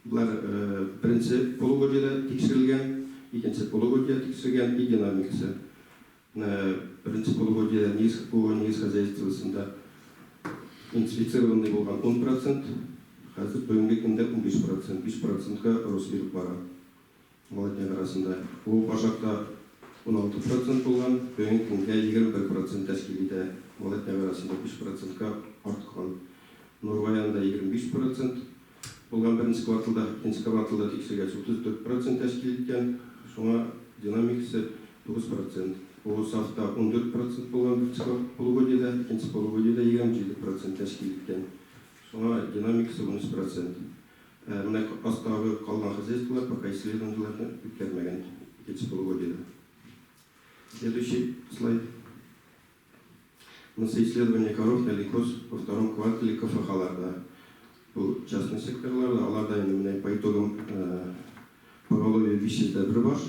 Булар беренче полугодиедә тикшерелгән, икенче полугодиедә тикшерелгән и динамикасы. Беренче полугодиедә нигез хозяйствосында инфицированный булган 10%, хәзер бүгенге көндә 15%, 5%-ка рост биреп бара. Молодняк арасында. Бу Башакта 16% булган, бүгенге көндә 21% тәшкил итә. Молодняк арасында 5%-ка арткан. Нурбаянда 25% булган беренче кварталда, икенче кварталда тикшергәч 34% тәшкил иткән. Шуңа динамикасы 9%. Бу сафта 14% булган беренче полугодиедә, икенче полугодиедә 27% тәшкил иткән. Шуңа динамикасы 13%. Менә астагы калган хозяйстволар пока исследованиеләрне үткәрмәгән икенче полугодиедә. Следующий слайд. Монысы исследование коров на лейкоз во втором квартале КФХларда. Бу частный секторларда, аларда инде менә по итогам поголовье 501 баш,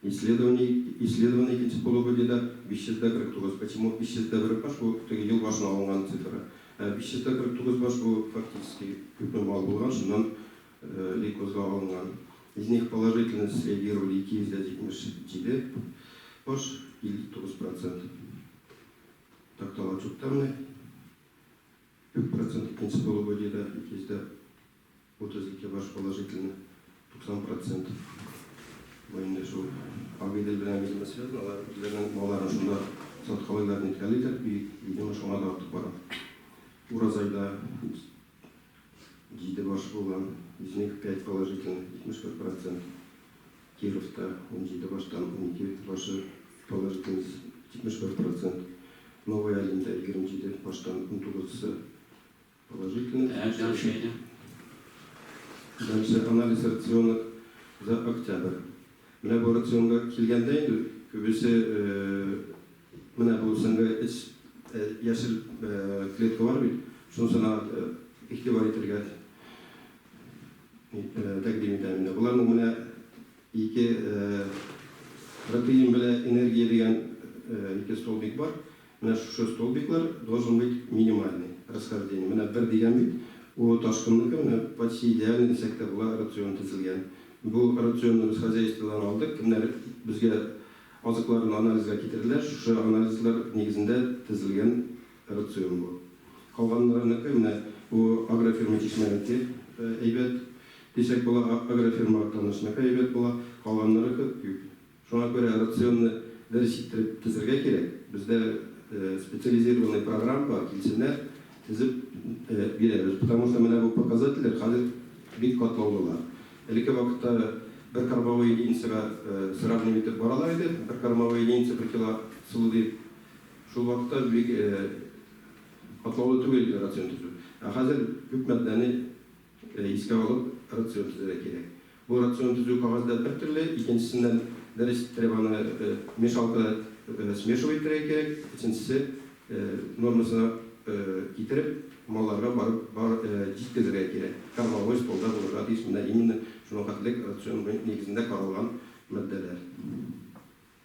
исследование икенче полугодиедә 549. Почему 501 баш? Бу теге ел башына алынган цифра. 549 баш бу фактически күпме мал булган, шуннан лейкозга алынган. Из них положительно среагировали 277 баш, 59%. Тактала чукта менә 4% икенче полугодиедә 232 баш положительно, 90%. Бу инде шул Агыйдел белән видимо связано, алар үзләренең малларын шунда саткалыйлар, ниткәлиләр, видимо, шуңа да артып бара. Уразайда 7 баш булган, из них 5 положительно, 71%. Кировта 17 баштан 12 башы положительный, 71%. Новый Алимда 27 баштан 19 положительный. Так, дальше. Дальше анализ рациона за октябрь. Менә бу рационга килгәндә инде күбесе менә бу соңгы яшел клетка бар бит, шунысына игътибар итәргә тәкъдим итәм инде. Боларның менә ике протеин белән энергия дигән ике столбик бар. Менә шушы столбиклар должен быть минимальный расхождение. Менә бер дигән бит, ул ташкынныкы менә почти идеальный дисәк тә була рацион төзелгән. Бу рационны без хозяйстводан алдык, кемнәр безгә азыкларын анализга китерделәр, шушы анализлар нигезендә төзелгән рацион бу. Калганнарыныкы менә бу агрофирма Чишмәнеке әйбәт дисәк була, агрофирма Актанышныкы әйбәт була, калганнарыкы юк. Шуңа күрә рационны дөрес иттереп төзергә кирәк. Бездә специализированный программа бар, килсеннәр, төзеп бирәбез. Потому что менә бу показательләр хәзер бик катлаулылар. Элекке вакытта бер кормовой единицага сравнивать итеп баралар иде. Бер кормовой единица бер кило солы дип. Шул вакытта бик катлаулы түгел иде рацион төзү. Ә хәзер күп матдәне искә алып рацион төзергә кирәк. Бу рацион төзү кәгазьдә бер төрле, икенчесеннән дөрес иттереп аны мешалкада смешивать итәргә кирәк, өченчесе нормасына китереп малларга барып җиткезергә кирәк. Кормовой столда булырга тиеш менә именно шуның хәтлек рацион нигезендә каралган матдәләр.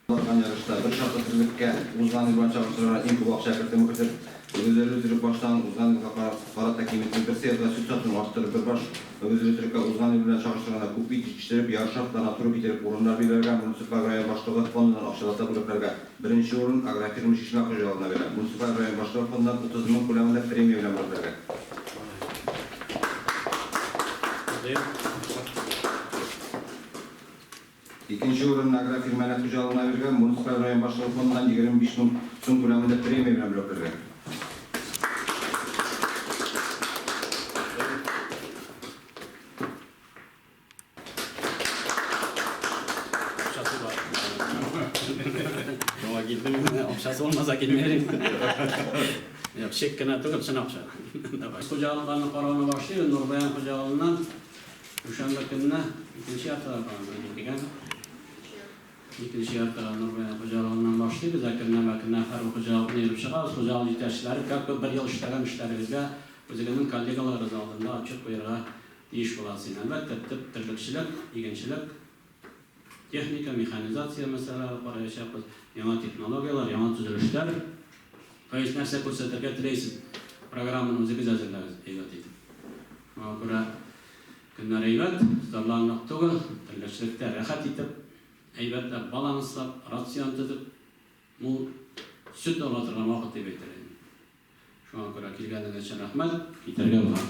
Барган ярышта бер шартлы терлеккә узган ел белән чагыштырганда иң күп акча кертеме кертеп, мөгезле терлек баштан узган елга карата киметү, бер сыерда сөт сатуны арттырып, бер баш мөгезле терлеккә узган ел белән чагыштырганда күп ит җитештереп, ярыш шартларына туры китереп урыннар билгеләргә, муниципаль район башлыгы фондыннан акчалата бүләкләргә. Беренче урын агрофирма Чишмә хуҗалыгына бирелә. Муниципаль район башлыгы фондыннан 30 мең күләмендә премия белән бүләкләргә. Икенче урынны агрофирма Әлмәт хуҗалыгына биргән, муниципаль район башлыгы фондыннан 25 мең сум күләмендә премия белән бүләкләргә. Акчасы булмаса килмәр инде. Юк, чек кенә түгел, чын акча. Давай. Хуҗалыкларны карауны башлыйбыз. Нурбаян хуҗалыгыннан дүшәмбе көнне икенче яртыга караганда дигән. Икенче яртыга Нурбаян хуҗалыгыннан башлыйбыз. Әкренләп-әкренләп һәрбер хуҗалыкны йөреп чыгабыз. Хуҗалык җитәкчеләре как бы бер ел эшләгән эшләрегезгә үзегезнең коллегаларыгыз алдында отчет куярга тиеш буласыз. Инде, әлбәттә, төп терлекчелек, игенчелек, техника, механизация мәсьәләләре караячакбыз, яңа технологияләр, яңа төзелешләр. То есть нәрсә күрсәтергә теләйсез, программаны үзегез әзерләгез, әйбәт итеп. Шуңа күрә көннәр әйбәт, зарланырлык түгел, терлекчелектә рәхәт итеп, әйбәтләп баланслап, рацион төзеп, мул сөт ала торган вакыт дип әйтер идем. Шуңа күрә килгәнегез өчен рәхмәт, китәргә була.